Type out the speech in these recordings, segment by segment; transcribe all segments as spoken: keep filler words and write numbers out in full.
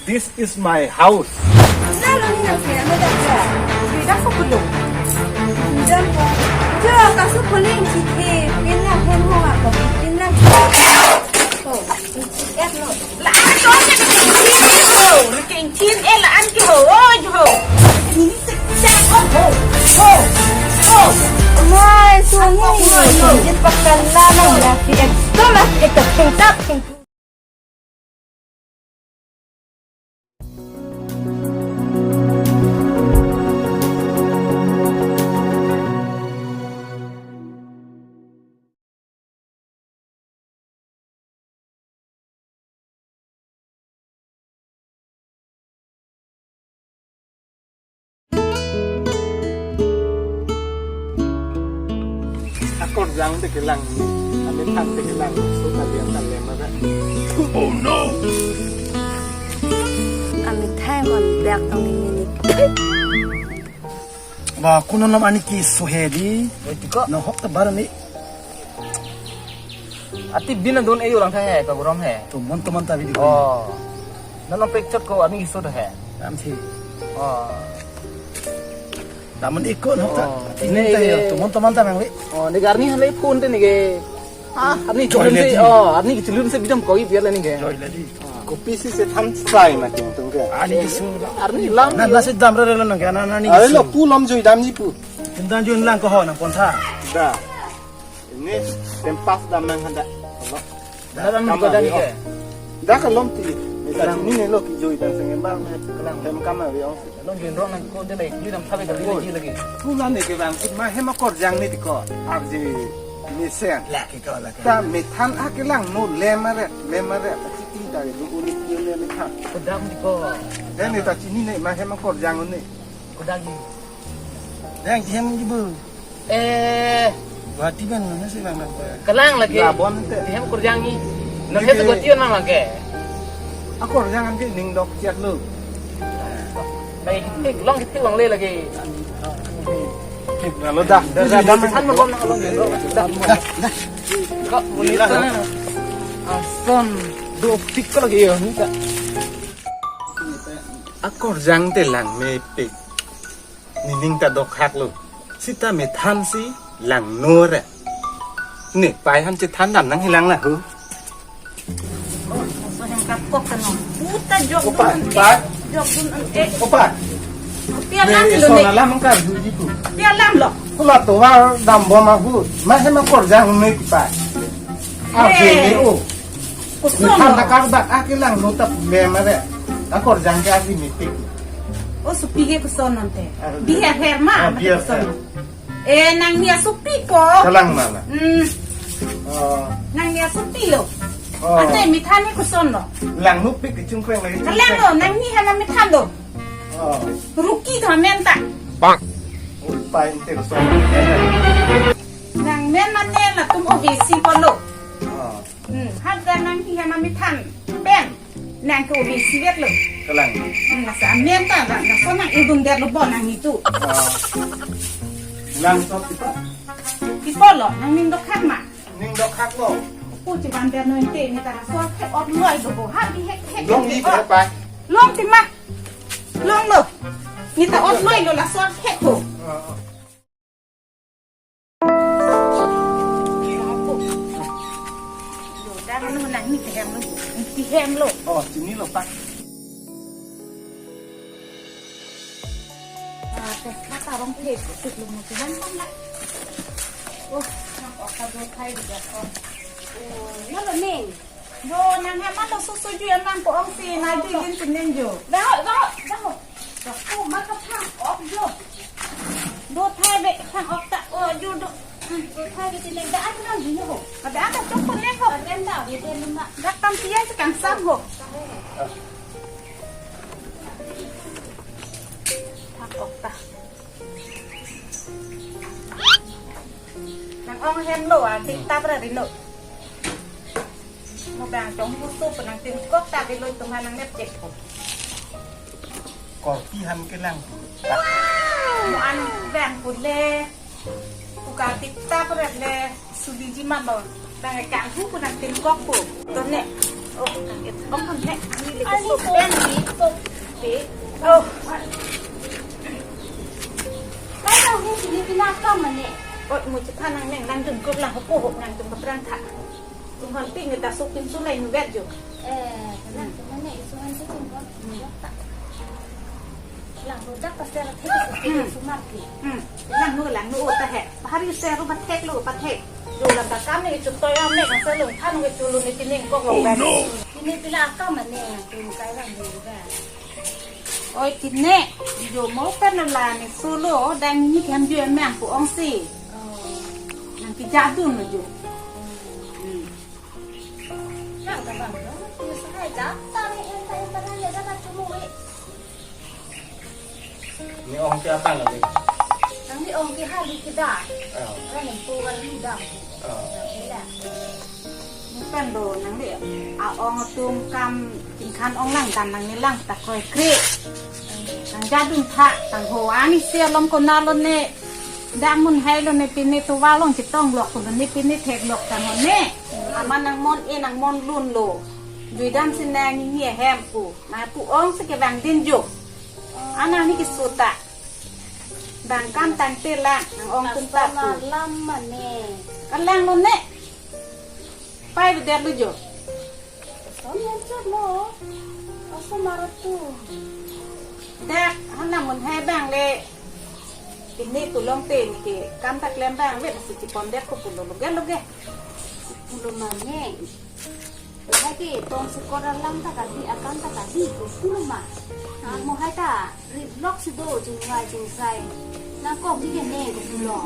This is my house. Lalo ni nang kaya na dapat. Bida ko pulo. Pinjam ko. Jo, kasu puling sithe. Pinjam hen ho ako. Pinjam. Oh, pinjam no. La an to ni pinjam ho. Ni pinjam eh la an ke ho. Oh, jo ho. Ni se se ho. Ho. Ho. Mai suami. Pinjam pakan la na na. Pinjam to la ke tak pinjam tak pinjam. Akorjang te kelang, amethan te kelang, so ta lian ta lem ada. Oh no! Amethan mon dak tong ni ni. Ba, kuno nam ani keso he di. Oi, tiko. Na hok ta bar ni. Ati bin adun eyo lang tha he, ka gurom he. Tumon tumon ta video. Oh. Na nang picture ko ani keso ta he. Ram thi. Oh. Namun ikut hok ta. Oh. Ati bin ta yo. Tumon tumon ta nang le. Oh, ni garni hale phone te ni ke. Ah, arni choi le chilun si, di. Oh, arni chilun si bijam koi biar le ni ke. Choi le di. Kopisi se than sai ma ting tung ke. Ani keso. Arni lam. Na, na si dam re re lo nang ke, na, na ni. Are lo keso. Pu lam joi damji pu. Tentang jun lang ko ho nang pon tha. Da. Ini tempas dam nang handa. Lo. Da dam ko dan ke. Da ka lom ti. Ni ta ni ne lo ki joi dan seng bang ne. Kelang. Hem kam na ri ong. Long jin rong nang ko de le, ni dam thabe ka ni lagi. Pu la ne ke bang, ma hem akorjang ni tiko. Arje ni sen. Lagi ko lagi. Ta methan akelang no lem are, lem are. Ta chiti ta lu uni ni ne ni kha. Kodam tiko. Dan ni ta chini ne ma hem akorjang ni. Kodam ni. Dan hem di bu. Eh, Guwahati ban mana sih bang bang? Kelang lagi. Labon te. Hem akorjang ni. Nang hem Guwahati nang lagi. Akorjang an ke ning dok chet lo. Lagi tik long tik long le lagi. Lalu dah. Dah dah dah. Kan mau ngomong long dulu. Dah. Kok boleh lah. Ason do tik lagi ya ni ta. Akorjang te lang mepik. Nening ta dokhak lo. Sita methan si langno re. Ne pai han chethan dam nang hilang la hu. Oso hem kapkok kano. Puta jok Opa, dun. Pai. Jok dun an eh. Opa. Pia lam ne lo so ne. Na lam ka du ji pu. Pia lam lo. Kula tovar dam bom ahu. Ma hem akorjang ne pai. Ah, eh. Ke ne o. Koson. Methan lo. Ta karbak akelang no ta lem are. Akorjang ke agi mepik. O supi ke koson nonte. Ah, biar her ma, ah, biar koson. Her. Eh, nangni asupi ko. Kelang mana? Hmm. Oh. Nangni asupi lo. Oh. Ante methan ni koson lo. Langno pik kechung kreng lagi. Kelang lo, nangni hana methan lo. Oh. Ruki tha men ta. Bang. Upai inte koson. Nang men mane latum O B C ko lo. Oh. Hmm, hat dan nangni hana methan pen. Nang ke O B C vet lo. Kelang. Hmm, nasa amen ta, nasa nang idun det lo bon nangni tu. Ah. Lang sop kita. Pi apot lo, nangning dokhak ma. Ning dokhak lo. Pu chiban det no inte, ni ta so ke ot loi do bo. Ha bihek hek. Long di pe pa. Long ti ma. Long lo. Ni ta ot loi lo laso hek ko. Ah. Lo, dah lo nangni tihem lo. Tihem lo. Oh, sini lo, Pak. Ah, teh, kata rong teh, tutup lo mo, tihem kan lah. Oh, nang kok kado thai di jalan. Oh, lo lo ning. Jo, nang hem alo susu ju yang nang ko ong si, na ju yin si nen jo. Baho, baho, baho. Baho, ma ka phang ok jo. Do thai be phang ok ta, o ju do. Do thai be ti nek da an nang ju ho. Ada ada chok ko nek ho. Ada ada, bete luma. Dak tam tiang si kang sam ho. Phang ok ta. Nang ong hen lo, ah, tik tap ra ri lo. Mo bang chong hu sup nang tin kok ta ri lo tum ha nang nep chek ko. Kopi han kelang. Mo an bang ko le. Ku ka tik tap ra le suli ji ma lo. Bang kanghu pu nangpinkok pu. Tone. Oh, kang-et. Oh, kang-et. Ani le. Ani so pen di. So. Di. Oh. Kai nang he sini pina kam mane. Oh, mo chethan nangne, nangdun kok lang ho po ho, nangdun kaprang tha. Tum han ping ta sok pin sulai nu vet jo. Eh, nang tum mane isu han tu tum kon. Hmm. Lang rojak ta ser thek, hmm, sumar ki. Hmm. Langno, langno ta he. Bahari ser ro pathek lo, pathek. Jo lang ta kam ne chutoi am ne ka ser lo, than ne chulo ne tining kok lo. Oh, no. Ini pila kam mane, tum kai lang jo ba. Oi, tine, jo mo kan lo la ne solo, dang ni kan jo em yang pu ong si. Oh. Nangkejadun lo jo. Hmm. Nang ta bang, no? Ni sahai ja, ta ni en ta en ta nang ya ja ta chumu e. Ni ong ke apa lagi? Nang ni ong ke hali ke da. Oh. Kan ni pu kan ni dam. Oh. Ila. Ni pen do nang ni a-ong atum kam tingkan ong lang dan nang ni lang ta kroi kre. Nang jadun tha, tang ho ani si alom konat lo ne. Dang mun hai lo ne pine tovar along chetong lok ko ne pine thek lok tang ho ne. Amat nang mon e nang mon lun lo. Juidam si nang ni hem pu. Ma pu ong si kevang din jo. Ana ni keso ta. Bang kam tangte lang, nang ong tum ta pu. Customer lam mane. Kalang lo ne. Pai bedet lo jo. Son yan chot lo. Asa marot tu. Dak, han nang mun hai bang le. Ini tulong te ni ke kam ta klem bang, vet si chipon det ko pulo loge loge. Pulo mane. Hai ke tong sekor alam ta kadi, akam ta kadi ko pulo ma. Ah, mo hai ta. Rit lok si do chingvai chingsai. Nangkok di ke ne ko pulo.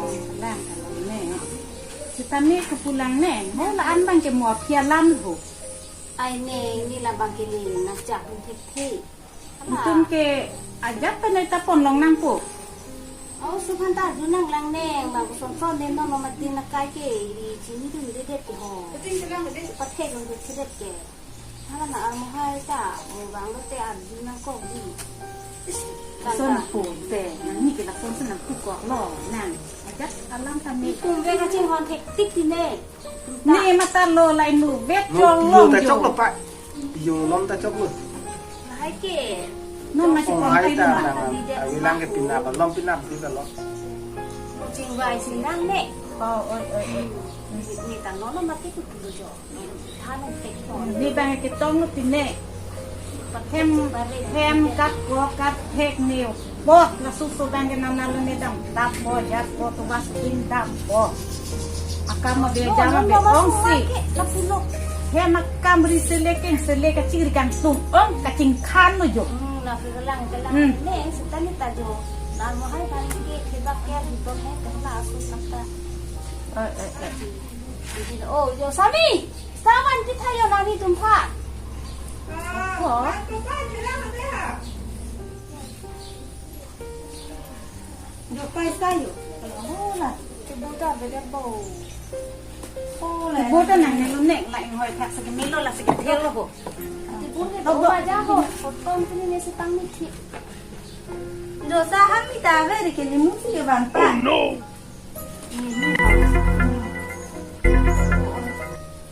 Lang ka lang ne. Sitame ko pulang ne. Mo la-an bang ke mo aphi alam ho. Ai ne, ni la bang ke le nang jak pun thek thek. Ala. Itum ke ajat ta ne ta pon long nang po. Oh, suphan ta ju nang lang ne, bang ko son son ne non lo mat din na kai ke, i chini dun de det ke ho. Pathek long de det ke. Hala na armo hai ta, mo bang lo te arju nangkok di. Lason po te, nang ni ke lason si nang pukok lo, nang. Ajat alam kami. Itum ve kachinghon thektik ti ne. Ne mata lo lai nu vet. Lo, jol lo long ta jo. Chok lo pa. Yo lom ta chok lo. Hai ke. Non ma si. Oh, pon hai ta na. Awi lang ke pinap, lom pinap di ka lo. Chingvai si nang ne. Oh, oi, oi, oi. Ni, ni tang non lo mati ku tu jo. Ni bang ke tong lo pine. Hem, hem kat ko kat hek niu. Bo, la susu bang ke nana lo ne dam. Dap bo, jat bo, tu bas pin dam bo. Akam ma be jama be ong si. Hem akam ri sele keng sele kachiri kangtung. Ong kachingkhan lo jo. Hmm, na pe lang ke lang. Hmm. Ne, sitani ta jo. Na mo hai bang ke, ke bak ke, di bang he, ke la asu sakta. Eh, eh, eh. Oh, yo, Sami! Saman kita yo nani tumpha. Ko? Yo, paisa yo. Oh, la. Tibu ta beda bo. Oh, la. Tibu ta nang nelu nek, la ing hoi thak segi melo la segi thelo ho. Tibu ke do aja ho. Potong sini ne setang ni thi. Yo, sahan mi ta ve ke ni musi ke ban pa. Oh, no.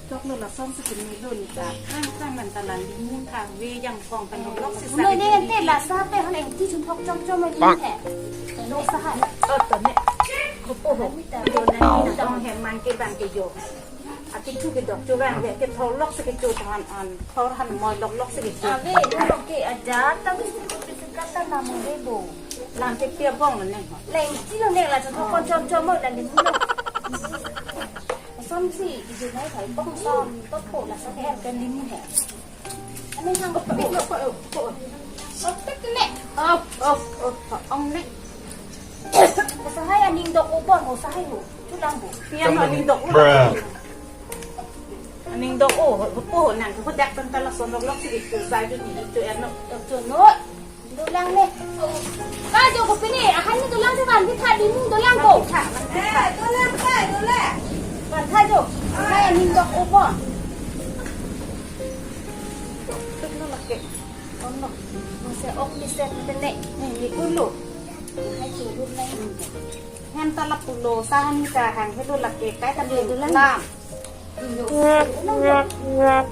Chok lo lason si kini lo ni ta. Kang kang man ta la limu tha ve jang phong kan lok si sa. Noi ne te la sa te han eng ti chun thok chom chom ni he. Lo sa ha. Oh, to ne. Ko po ho. Do na ni tong hem man ke bang ke yo. Ati chu ke dok chu bang ve ke thor lok si ke chu than an. Thor han moi lok lok si ke chu. Ave, lo ke aja ta ke si ke kata na mo ve bo. Lang ke pia bong ne ho. Leng ti lo ne la chun thok chom chom mo la limu lo. Som si, ijin nai thai bong som, tot po la sa ke hem ke limu he. Ani hang ko po, po, po. Op tek ne. Op, op, op, ong ne. Ko sa hai aning dok o bon, ko sa hai ho. Chu lang bo. Pian aning dok o. Bruh. Aning dok o, ho po ho nang, ho dak tan ta lason lok lok si ke chu sai chu ni chu en no. Dok chu no. Dolang ne. Ka jo ko pini, ahan ni dolang si kan, kita di mung dolang ko. Eh, dolang ka, dolang. Kan tha jo. Hai, ning dok o bon. Tuk no lake. Ono. Masa ok ni set tene. Ni, ni ulo. Hai, tu ulo. Hem ta la pulo, sahan ni ka hang helo lake, kai ta dolang.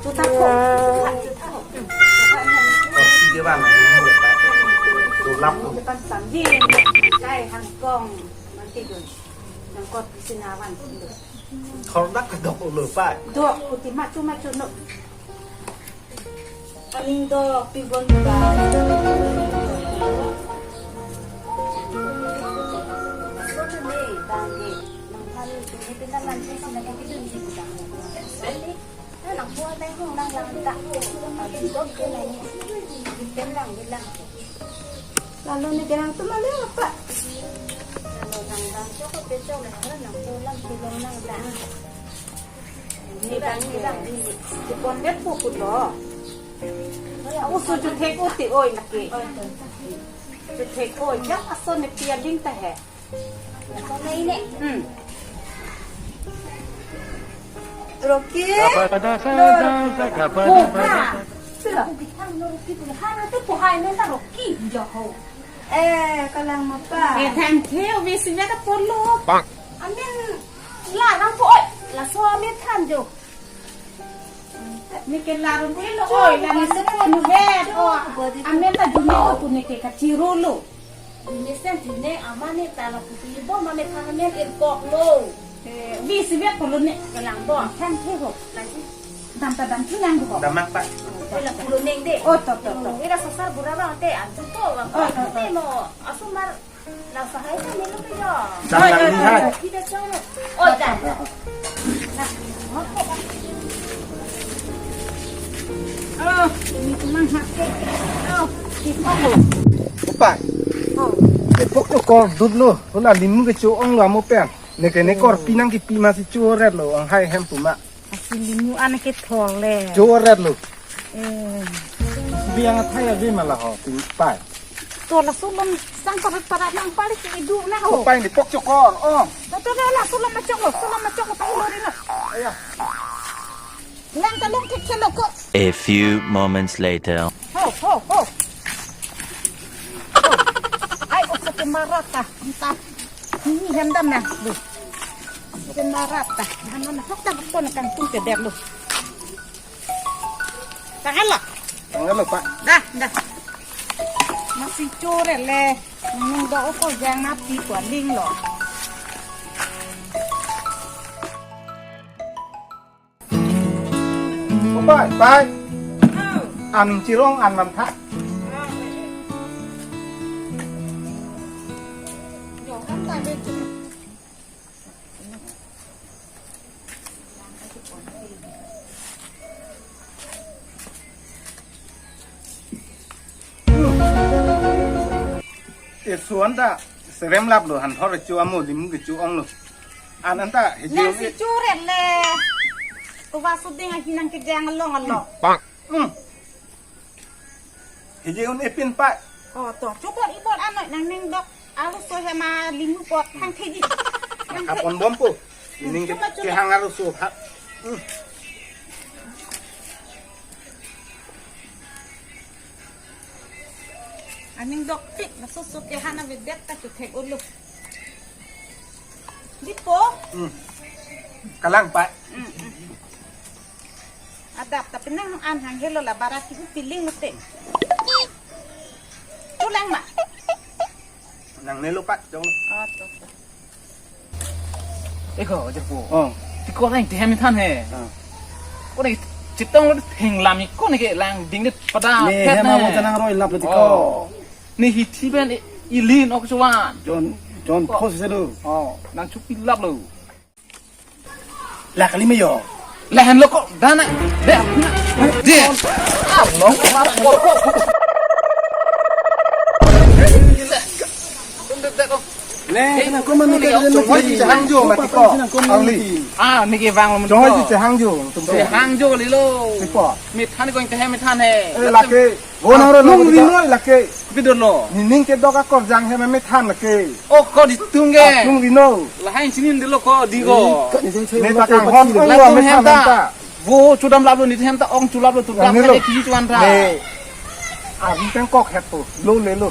Chuta ko. Kopi ke bang, ini lepas. Tulap tu. Depan sambil. Kai hangkong. Nanti dun. Nangkot sinawan. Thordak kedok ulo, Pak. Dok, kuti machu machu no. Aning do pigon ba. Aso na me bang ke. Nang phan kini pinta lantai sina ko kidun di bang. Aso ni. Na nang buat nang hong nang lang ta. Abang do ke nang ni. Pen lang bilang. Lalu ni kenang tu malu apa? Lalu nang bang cokot pe cokot nang tu lang tu long nang ta. Ni bang, ni bang, ni. Chepon det po pulo. Ako so chuthek oti oi lake. Chuthek oi, jak aso ne pia ding ta he. Ako na ini. Hmm. Rocky. Pada sa sa sa kapada. Oh, ha. Sila. Bintang no Rocky punya. Ha, nanti pohai nenta Rocky. Jaho. Eh, kalang mapa. Eh, thank you. Wis niya ka polo. Amin. Larang po, oi. Laso amin than jo. Neke larang po lo, oi, la ni sepo nu vet, oh. Amin ta dumi lo pu neke kachiru lo. Dumi sen dine ama ne ta la puti bo ma me than amin irkok lo. Eh, wis vet polo ne. Kalang bo. Than the ho. Lagi. Dam ta dam tu nang ho. Damak, Pak. Oi, la pulo neng de. Oh, to, to, to. Ira sasar bura bang te, anju to bang. Oh, to, to. Te mo, asomar. Laso hai sa melo pe jo. Dam lang ni hai. Kita cong. Oh, dah. Oh, ini cuma hak ke. Oh, di pokok. Opa. Oh. Di pokok kor dut lo. Hula limu kecho-ong lo amo pen. Neke ne kor pinang kipi masi cho ret lo. Ang hai hem puma. Asi limu an kethol le. Cho ret lo. Eh. Biang athai ave ma la ho, ti pai. To laso lom sang parat parat nang pali ki idu na ho. Ko pai ni pok chokor. Oh. To to to laso lom machok lo, so lom machok lo pai lo ri na. Aya. Lang ta long thek thek lo ko. A few moments later. Ho ho ho. Ai ko sa ke marat ta. Anta. Ni hem dam na. Lu. Ke marat ta. Ano na hok ta ko na kangtung ke der lo. Tanggal lo. Tanggal lo, Pak. Dah, dah. Masi cho ret le. Nung do ko jang napi ko aling lo. Opai, pai. Aning chirong an man tha. Esu anta serem lap lo, han thor chu amo lim ke chu ong lo. An anta he Nang je si churet le. Ko ba su ding ahi nang kejang along along. Hmm. He je un epin pa. Oh, to. Chupot ibot anoi nang ning dok. Alu so he ma limu pot hang theji. Hang the- Kapon bom po. Ining ke Chupa, chupa. Kehang aru so ha. Hmm. Aning dok tik na so so kehang avedet ta chu thek ulu. Dipo. Hmm. Kalang pa. Hmm, hmm. Adap, tapi nang an hang helo la barat ki piling mete. Tulang ma. Nang nelo pat dong. Oh, to, to. Eko, ajar po. Oh. Ti ko nang tehem than he. Ah. Ko nang chetong lo theng lam ko nang ke lang ding det pada Ne phet hem ne. Amo tanang roi lap lo ti ko. Oh. Ne hithi ben i-, ilin ok chuan. Jon, jon Ko. Phos se do. Oh, nang chupi lap lo. La kali me yo. Lahen lo ko, dana. De, de. Ah, long. Le, kena ko man ka Jong hoi ji chehang jo mati ko. Angli. Ah, ni ke vang lo. Jong hoi ji chehang jo, tum to. Chehang jo lilo. Sipo. Mi than ko inte he, mi than he. Eh, lake. Go nang ro nung ri noi lake. Kopi dolo. Nining kedok akorjang he me than lake. Oh, ko di tung ke. Nung ri no. Lahai sinin dolo ko di ko. Ne ta kang hom ko Latum me hem than ta. Ta. Vo chudam lap lo ni hem ta ong chulap lo tu Nang lap nilo. Ke kiji chuan ta. Ne. Ari teng kok het to. Lo le lo.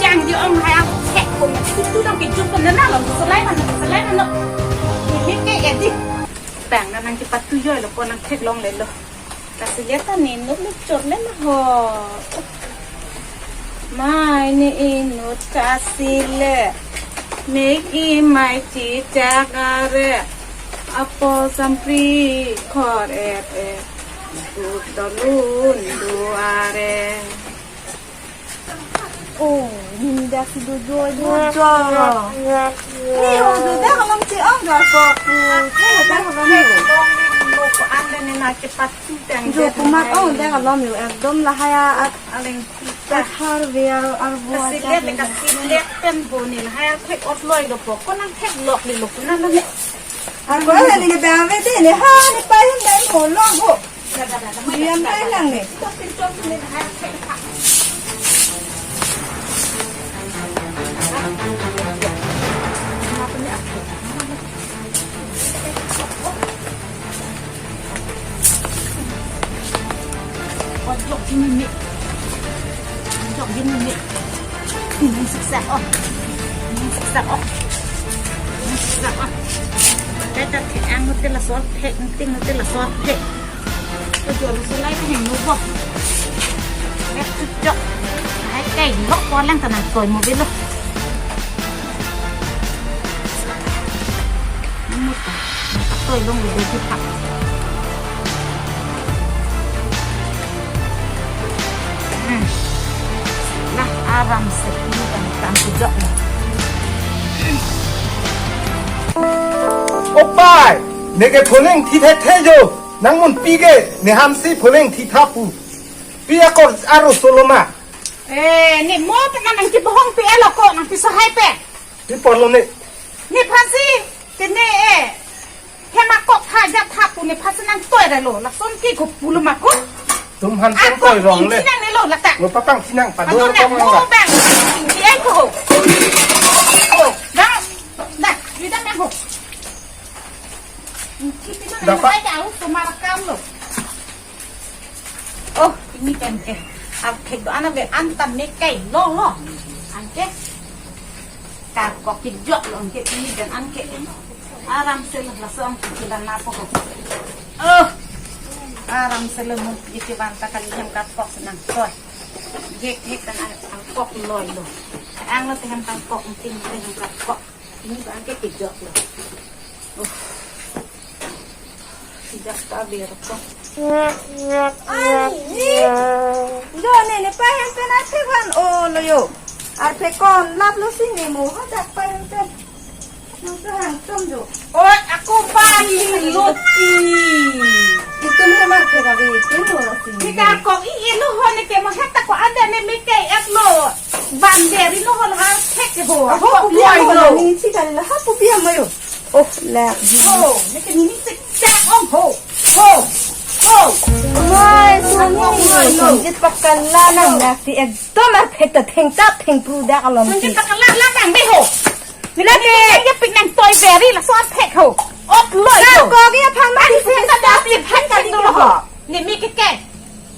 Jang di ong hai ang thek ko. Itu dong ke jup ko na lo. Selai mana, selai mana. Ini ke ya di. Bang na nangkepatujoi lo ko nangtheklonglelo. Kasilet ta ne inut le chot le na ho. Mai ne inut kasilet. Mek imai chichak are. Apot sampri khor ep ep. Duk dolun do are. Oh, nini dak si dojo, dojo. Ni ho, do dak along si ong do ko. Ni ho dak along ni. Dong ni lo ko anda ni na kepatujang. Jo, komat ong dak along ni, ekdom lahai at. Aleng pita. At har biar arbo. Kasilet, kasilet pen bo ni lahai at thek ot loi do po. Ko nangtheklok ni lo ko na lo ni. Arbo la ni ke ba ve de ni ha ni pa yun dai ko lo ho. Biang kai lang ni. Kaitat ke ang hotel laso phek, ting hotel laso phek. Ko jor so lai ke heng nubo. Mek tu jok. Hai kai lok ko lang tanang koi mo belo. Namu ta. Toi long le di pak. Hmm. Lah, aram se ini kan tam tu jok. Opai, neke phoning thi the the jo. Nang mun pi ke, ne hamsi phoning thi tha pu. Pi akor aro soloma. Eh, ne mo pe nang kibohong pe elo ko nang piso hai pe. Pi porlo ne. Nephansi, kene eh. Hema kok tha jat tha pu nephansi nang toi ra lo. Lason ke ko pulo ma ko. Tum han tum toi rong le. Nang ne lo lata. Ngo papang sinang pa. Ano dor na kong mo la. Bang. Di ai ko. Oh, dang. Dah, di dang ho. Kita na. Dapat. Ai au so marakam lo. Oh, ini kan ke. Arphek do-an ave an ta me kai lo lo. Anke. Karkok kejok lo anke ini dan anke. Aram se lo laso anke kilan napo ko. Oh. Aram se lo mun kiti van ta kali hem karkok senang toi. Gek gek dan an, angkok loi lo. Ang lo tehem karkok, ting tehem karkok. Ini ba anke kejok lo. Uh. Sejak ta ber ko. Ani, ni. Lo ne ne pa hem pen ate van o lo yo. Arphek kon lap lo si ne mo ha dak pa hem pen. Nang to hang tom jo. Oi, ako bali loti. Itum hem arphek abi itum lo si. Tika ko i ilo ho ne ke mo heta ko ada ne me ke et lo. Banderi no hon har thek ho. Ako ko pu biang loi mo lo. Ni si kali la ha pu biang mo yo. Oh, la. Oh, neke nini sek dak om ho. Ho. Ho. Mai, suni. Ako mo lo. Suni pakala nang nak ti ekdom arphek ta thengtap thengpru dak alom ti. Suni pakala la nang de ho. Nila ke. Neke pik nang toi beri laso arphek ho. Ot loi ho. Ko ke aphan ma. Ani se ta dak ti phek kali ho. Ni mi ke ke.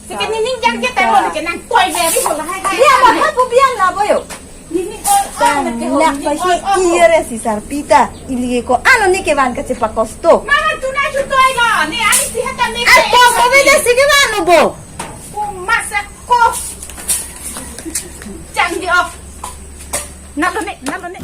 Sike nining jang ke tanglo ke nang toi beri ho lahai hai. Dia mo ha pu biang na boyo. Nining oi oi na ke ho. Nak nining pasi oi oi ho. Iya re si sarpi ta. Ili ko ano ni ke van kachepakosto. Mana tu na chu toi lo. Ni ani si hata me. Ai ke ko ko bele si ke van lo bo. Ko masa ko. Jang di off. Nalo ne, nalo ne.